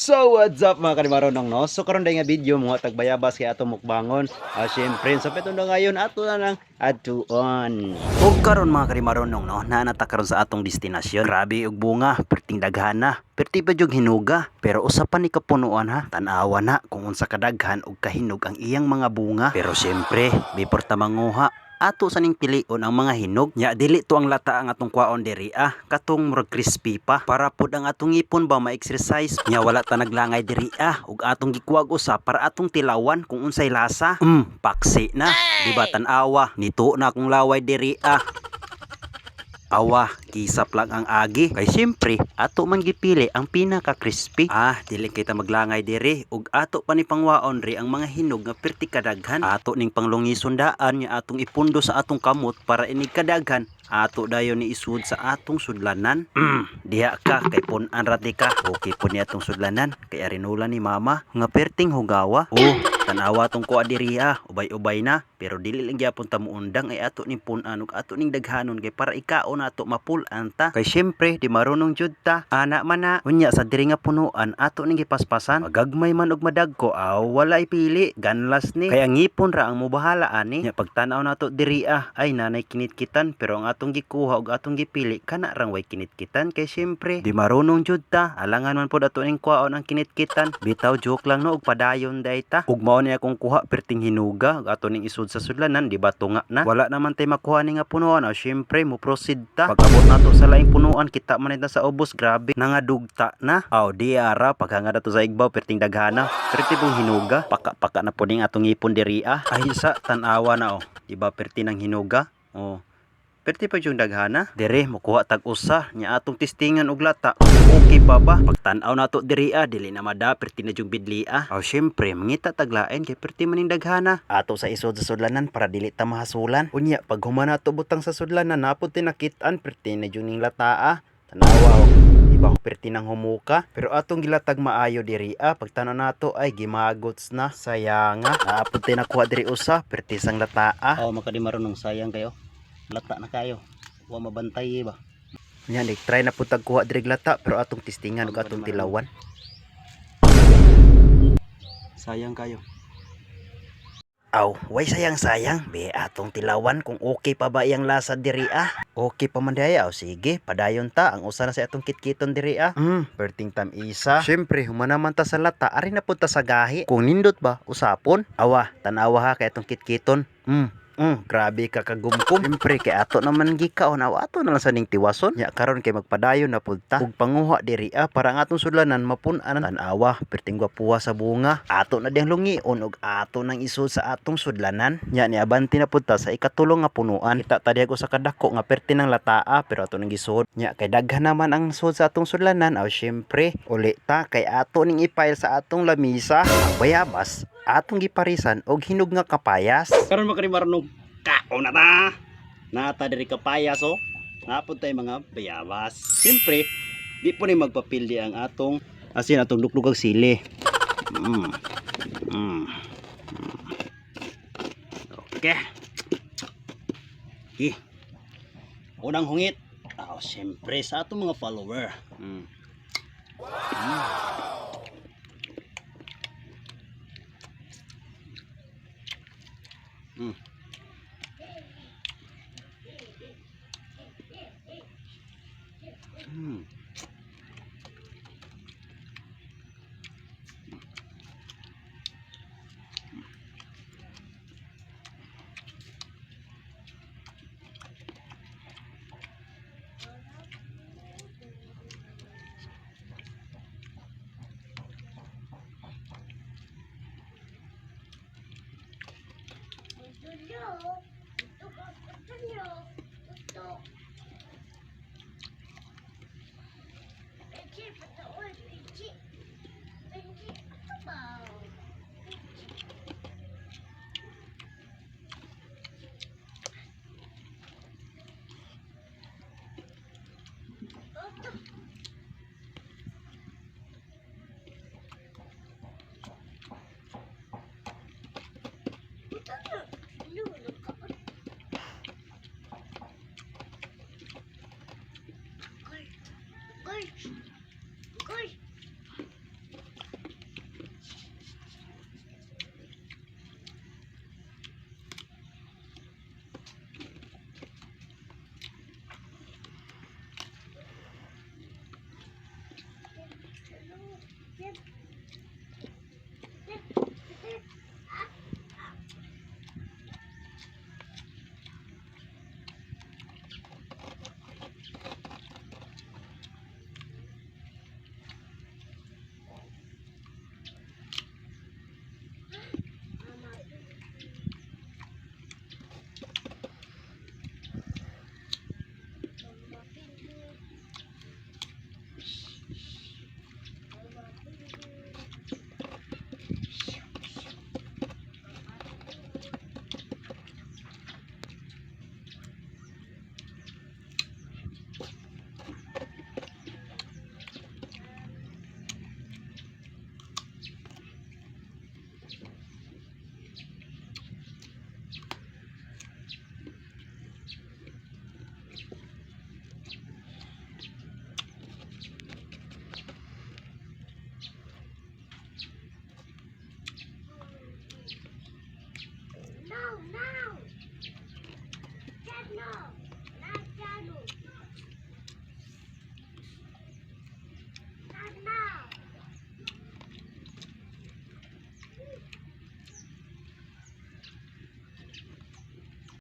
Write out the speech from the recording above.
So what's up, mga kanimarunong, no? So karon day nga video mo tagbayabas kay ato mukbangon. Syempre sa petong na ngayon ato na lang atuon. Ug karon, mga kanimarunong, no, naa na ta karon sa atong destinasyon. Grabe og bunga, perting daghana. Perti pa jug hinuga, pero usa pa ni kapunuan ha. Tan-awa na kung unsa kadaghan og kahinog ang iyang mga bunga. Pero syempre, before ta manguha, ato sa ning pilion ang mga hinog. Nya dili to ang lata ang atong kwaon diri ah, katong murag crispy pa para pud ang atong ngipon ba ma-exercise. Nya wala ta naglangay diri ah, ug atong gikuag usa para atong tilawan kung unsay lasa. Paksi na. Di ba tan-awa, nito na akong laway diri ah. Awa, kisap lang ang agi. Kay siyempre, ato man gipili ang pinaka crispy. Ah, dili kita maglangay diri ug ato pa ni pangwaon ri ang mga hinog nga perti kadaghan. Ato ning panglungison daan nga atong ipundo sa atong kamot para inig kadaghan. Ato dayon ni isud sa atong sudlanan. Diha ka kay pun-an ra di ka. Okay po ni atong sudlanan kay arinula ni mama nga perting hugawa. Oh, tanawa tong kuha diri ah, ubay-ubay na pero dili lang gyapon ta muundang ay ato ning pun-an ug ato ning daghanon kay para ikaon nato mapul-an ta. Kay syempre di marunong jud ta. Ana man na unya sa diri nga punuan ato ning gipaspasan. Magagmay man og madagko aw wala ipili, ganlas ni. Kay ang ngipon ra ang mobahala ani. Nya pagtan-aw nato diri ah, ay nanay kinitkitan pero ang atong gikuha ug atong gipili kana rang way kinitkitan kay syempre di marunong jud ta. Alangan man pod ato ning kuhaon ang kinitkitan. Bitaw, joke lang no, ug padayon day ta. Ug mao ni akong kuha, perting hinuga ug ato ning isud sa sudlanan, di ba tunga na. Wala naman tay makuha ni nga punuan, aw syempre mo proceed ta. Pag-abot nato sa laing punuan, kita man ta sa ubos, grabe nangadugta na. Aw di ara paghangad ato sa igbaw, perting daghana. Perti pong hinuga, paka-paka na po ning atong ngipon diri ah. Ay sa tan-awa na oh. Di ba perti ng hinuga? Oh. Perti pa yung daghana. Dire mukuha tag usa nya atong testingan og lata. Okay pa ba? Pagtan-aw nato diri ah, dili na mada perti na yung bidli ah. Aw syempre mangita taglain kay perti maning daghana. Ato sa isod sa sudlanan para dili ta mahasulan. Unya pag human nato butang sa sudlanan napod tinakit-an perti na jud ning lata ah. Tanawa oh. Di ba perti nang humuka? Pero atong gilatag maayo diri ah, pagtanaw nato ay gimagots na. Sayanga. Naapod tinakuha diri usa perti sang lata ah. Oh, makadi marunong, sayang kayo. Lata na kayo. Wa mabantay eh ba. Yan, try na po tagkuha diri lata pero atong testingan ug atong tilawan. Sayang kayo. Aw, way sayang-sayang. Be, atong tilawan kung okay pa ba iyang lasa diri ah. Okay pa man diay. Aw, sige, padayon ta. Ang usa na sa atong kitkiton diri ah. Perting tam isa. Syempre, humana man ta sa lata, ari na pud ta sa gahi. Kung nindot ba, usapon. Awa, tanawa ha kay atong kitkiton. Grabe ka kagumkum. Siyempre kay ato naman gikaon aw ato na lang sa ning tiwason. Nya karon kay magpadayon na pud ta ug panguha diri ah para ang atong sudlanan mapun-an. Tan-awa, perting gwapuha sa bunga. Ato na diyang lungion ug ato nang isud sa atong sudlanan. Nya niabante na pud ta sa ikatulo nga punuan. Kita ta diha ko sa kadako nga perti ng lataa pero ato nang gisud. Nya kay daghan naman ang sud sa atong sudlanan aw syempre uli ta kay ato ning ipile sa atong lamisa. Ang bayabas atong giparisan og hinog nga kapayas. Karon makadi marunong kaon na ta. Nata diri kapayas oh. Napod tayo mga bayabas. Siyempre, di po ni magpapildi ang atong asin, atong luklugag sili. Okay. Okay. Unang hungit. Ah, siyempre sa atong mga follower.